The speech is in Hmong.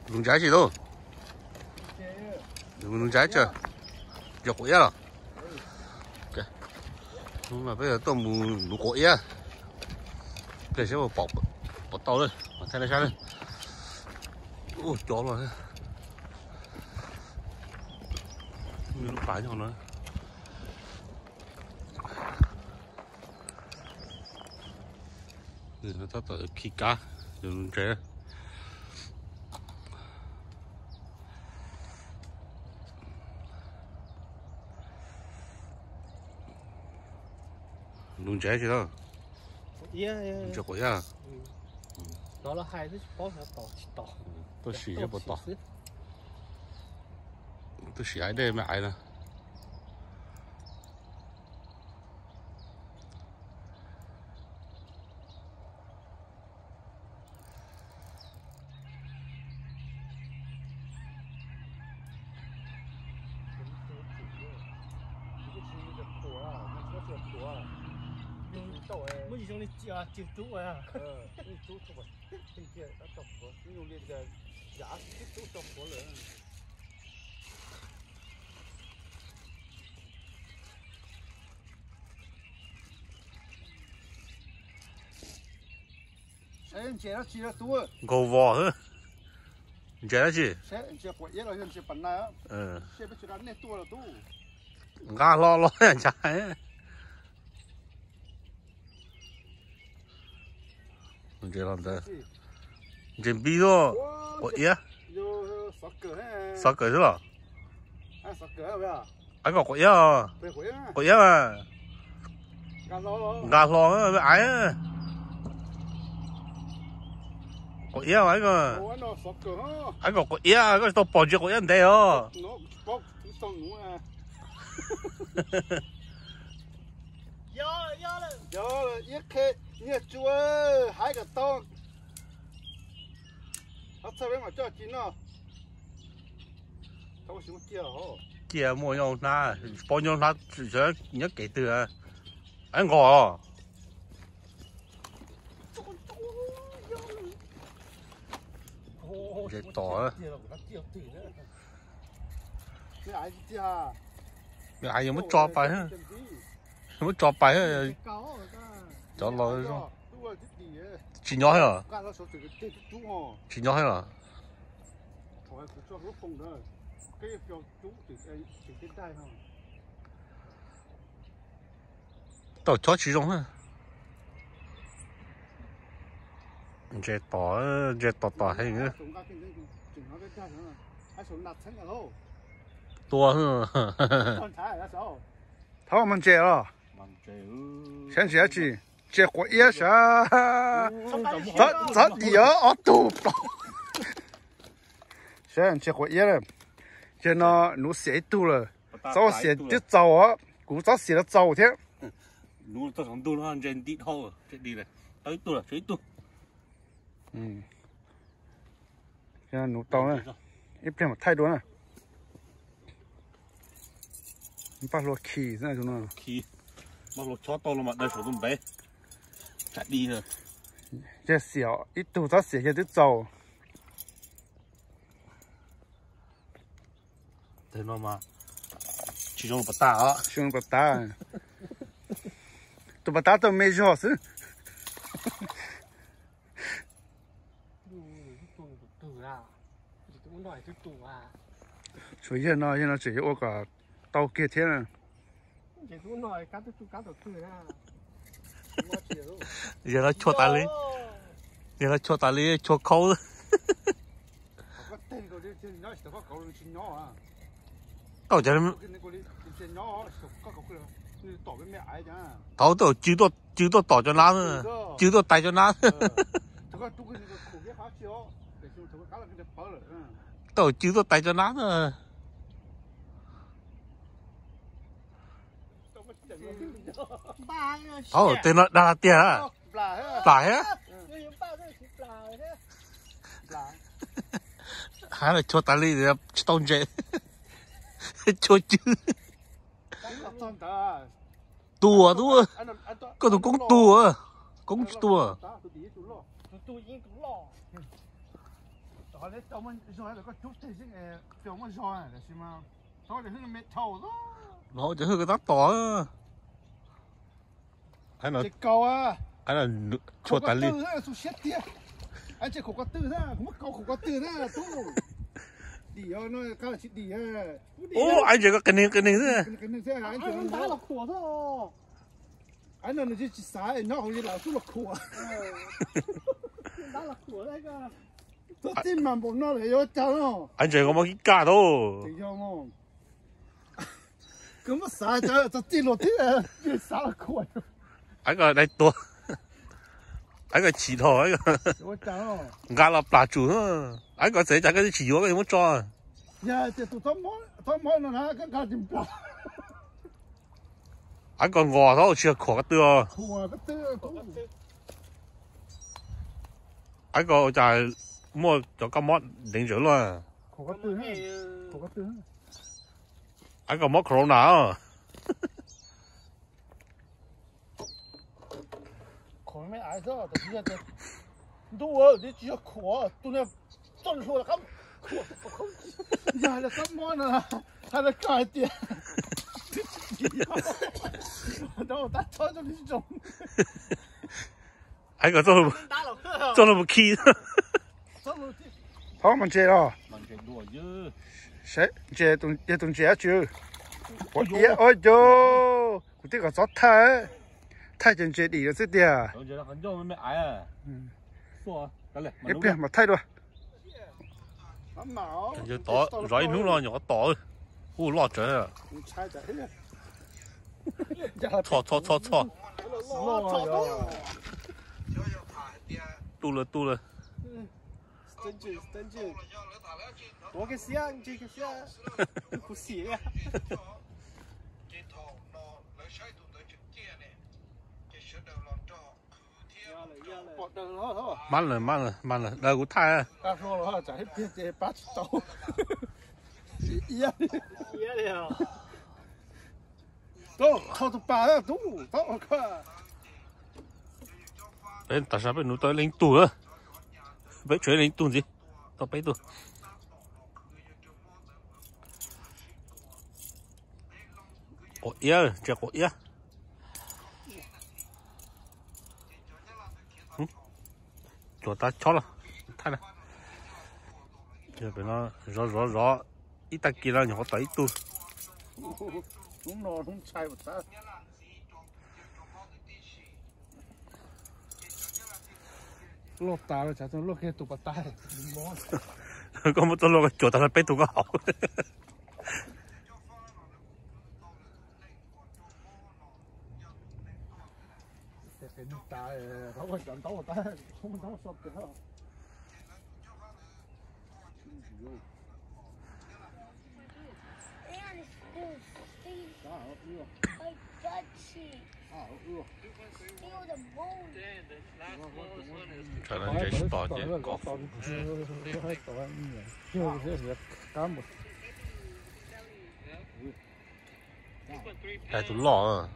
Nuv ntsa tsi tau? Nuv ntsa tsi? Ntsa quav iab los? Hnub no peb yuav tuaj mus nuv quav iab. Pliag saib puas pom tau lawm, thaij nej saib na. Ua cov los, lub pas nyob no. Tab tom khi kab, nuv ntses. Nuv ntses tsi tau? Ntses quav iab. Tuaj sim saib puas tom. Tuaj sim aiv dej me aiv na. Muab zoo li cig rub ua. Rub tau phuav, yog li cas yam tib rub tau phuav lawm. Ntses dab tsi tub? Nkaus vos xwb. Ntses dab tsi? Ntses quav iab los yog ntses pas nais? Seb peb tsis da nej tuaj los tub. Nqa hlo los ntshai. Ntses los ntawd. Ntses npib xwb, quav iab. Xov kawm xwb los? Ab, kom quav iab, quav iab mas. Nqa hlo me aiv. Quav iab, aiv kom quav iab, koj tsis tau pom ntses quav iab ntev os. Yog, yog, yog, iab qhe nyiaj tsuag, hais kom tau. Txhawj peb mam coj ci noj. Cia muaj nyob hnab, tsis paub nyob hnab, nyob kev twg. Aiv nqos. Ntses tom. Nws yuav muab tso pais, muab tso pais. Cov los zoo. Tsis nyob thiab los? Tsis nyob thiab los? Tau chob tsis zoo na. Ntses tom, ntses tom tom heev. Tua. Thaub mas ntses los? Saib ntses dab tsi? Ntses quav iab sav. Txhob dim ob tug plaub. Saib ntses quav iab. Ces no nuv xiam ib tug lawm. Txhob xiam twb txaus os, kuv txhob xiam los txaus thiab. Nuv tau saum ntug no ntses nti dhau, ib tug, ib tug. Nuv tau na, ib pliag mam thaij dua na. Npaj hlua khi xwb no. Npaj hlua chob tau los mam daws saum tus npev. Tsam di. Yog xiam ib tug txhob xiam yog twb txaus. Tsis zoo pas tas os. Zoo pas tas. Tus pas tas tau me zog xwb. Tshuav yawg no, yawg no tseem yuav ua kom tau kiag thiab. Yawg no chua tas li, yawg no chua tas li, chua khaub. Tau cas thaum twb cw tuaj tom cov nab, cw tuaj tais cov nab. Tau cw tuaj tais cov nab na. Thaum tej no dag tiag. Plam thiab. Hab los chua tas li, tsis tau ntses. Chua cw. Tua tub, koj tus koob tua, koob tsis tua. Hauv cov hwj ko tab tom. Tshua tas li. Ub, ais ntses ko qias neeg qias neeg xwb. Ais ntses ko muab kib kaj tau. Ais ko dai tuag. Ais ko chim dhau. Nqa los plam tsum. Ais ko txawm cas koj twb tsis yuav koj yuav muab tso. Ais ko nqos tau tsis yog khuam ko tw os. Ais ko ua cas muaj cov kab mob deev ntawd luaj. Ais ko mob corona os. Ntuj, tsis yog khuam, tus niag txoj hlua, yog kab mob no, hais rau koj hais tias rau tab txhob zoo li zoo. Ais ko txoj hlua mus khi. Thaub mas ntses los. Ntses, yog tus ntses dab tsi? Ua iab, ua cas kuv twb kom txhob thaij, thaij ces ntses dim xwb tiag. Ib pliag mam thaij dua. Tod zov ib hnub no nyuam qhuav tom, hu loj tsawv. Txho txho txho txho. Tu lawm tu lawm. Mab lawm, mab lawm, mab lawm, daws kuv thaij. Peb tam sim no peb nuv tau ib leeg tug, peb tshuav ib leeg tug ntxiv, tau peb tug. Quav iab, ntses quav iab. Cuam tas chob los thaij na. Pem no zov zov zov ib tag kis no nyuam qhuav tom ib tug. Loj tas lawm, tsam loj kiag tus pas tas. Koj muab txoj hlua koj cuam tas los peb tug koj haus. Tsam no ntses tsis tos ces kov. Hais tus loj.